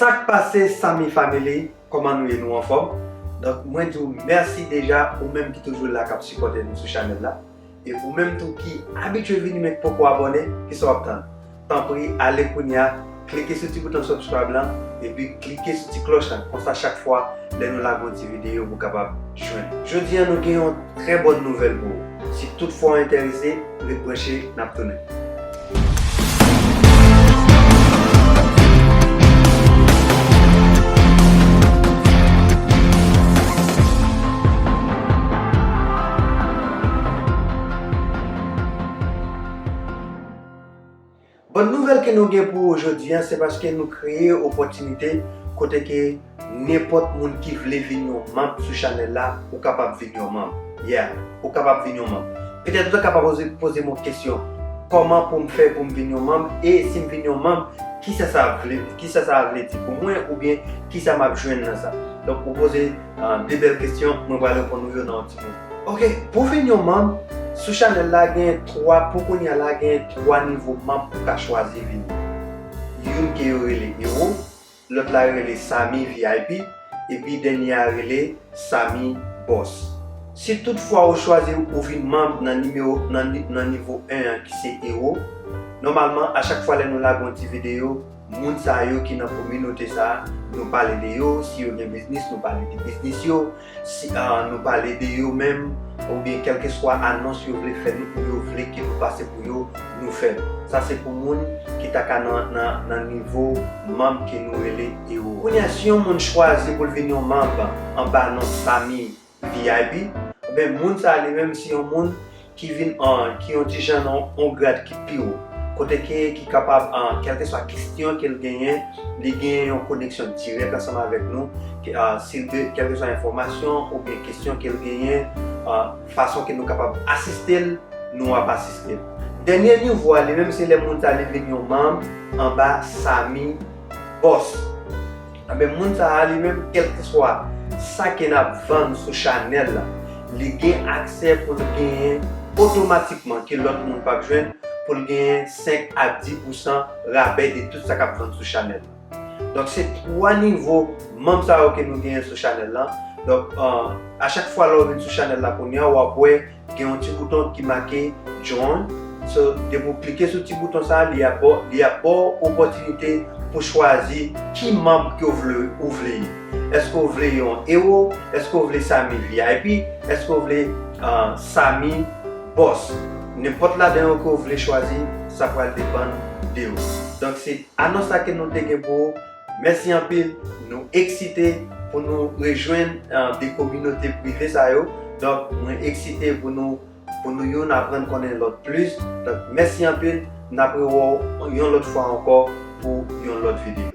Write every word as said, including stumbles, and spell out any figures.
Sa k pase, Samy Family? Kòman nou ye? Nou anfòm? Donk, mwen di w mèsi deja, ou menm ki toujou la, k ap sipòte nou sou chanèl la. E ou menm tou ki abitye vini men k poko abòne, kisa w ap tann? Tanpri, ale kounye a, klike sou ti bouton subscribe lan, epi klike sou ti klòch lan. Konsa, chak fwa lè nou lage yon ti videyo, ou kapab jwenn. Jodi a, nou gen yon trè bòn nouvèl pou ou. Si tout fwa w enterese, ret branche, n ap tounen. Bòn nouvèl ke nou gen pou ou jodi a, se paske nou kreye opòtinite kote ke nenpòt moun ki vle vin yon manm sou chanèl la, ou kapab vin yon manm. Yeah, ou kapab vin yon manm. Petèt ou ta kapab poze, poze m yon kesyon. Kòman pou m fè pou m vin yon manm? E si m vin yon manm, kisa sa vle, kisa sa vle di pou mwen oubyen kisa m ap jwenn nan sa? Donk, ou poze, ah, de bèl kesyon, mwen pral reponn ou yo nan yon ti moman. Ok, pou vin yon manm, sou chanèl la gen twa, pou kounye a la gen twa nivo manm ou ka chwazi vini. Youn ke yo rele Ero, lòt la rele Samy V I P, epi dènye a rele Samy Boss. Si tout fwa ou chwazi ou vin manm nan nimewo, nan ni-, nan nivo en an ki se Ero, nòmalman, a chak fwa lè nou lage yon ti videyo, moun sa yo ki nan kominote sa a, nou pale de yo, si yo gen biznis, nou pale de biznis yo, si, ah, nou pale de yo menm, oubyen kèlkeswa anons yo vle fè nou, ou yo vle ke nou pase pou yo, nou fè l. Sa se pou moun ki ta ka nan, nan, nan nivo manm ke nou rele Ero. Kounye a, si yon moun chwazi pou l vin yon manm anba non Samy V I P, enben, moun sa a li menm se yon moun ki vin an, ki yon ti jan nan yon grad ki pi wo. Kote ke, ki kapab, an, kèlkeswa kesyon ke l genyen, li genyen yon koneksyon dirèk ansanm avèk nou, ke, ah, si l be-, kèlkeswa enfòmasyon oubyen kesyon ke l genyen, ah, fason ke nou kapab asiste l, nou ap asiste l. Dènye nivo a, li menm, se lè moun sa li vin yon manm anba Samy Boss. Enben, moun sa a li menm, kèlkeswa sa ke n ap vann sou chanèl la, li gen aksè pou l genyen otomatikman, ke lòt moun p ap jwenn, pou l genyen senk a dis pousan rabè de tout sa k ap vann sou chanèl la. Donk, se twa nivo manm sa yo ke nou genyen sou chanèl la. Donk, ah, a chak fwa lè w vin sou chanèl la kounye a, w ap wè gen yon ti bouton ki make join. So, depi w klike sou ti bouton sa, li ap ba w, li ap ba w opòtinite pou chwazi ki manm ke w vle, ou vle ye. Èske w vle yon Ero? Èske w vle Samy V I P? Èske w vle, ah, Samy Boss? Nenpòt ladan yo ke w vle chwazi, sa pral depann de ou. Donk, se anons sa ke nou te gen pou ou. Mèsi anpil. Nou eksite pou nou rejwenn, eh, de kominote prive sa yo. Donk, mwen eksite pou nou, pou nou youn aprann konnen lòt plis. Donk, mèsi anpil. N ap rewè w yon lòt fwa ankò pou yon lòt videyo.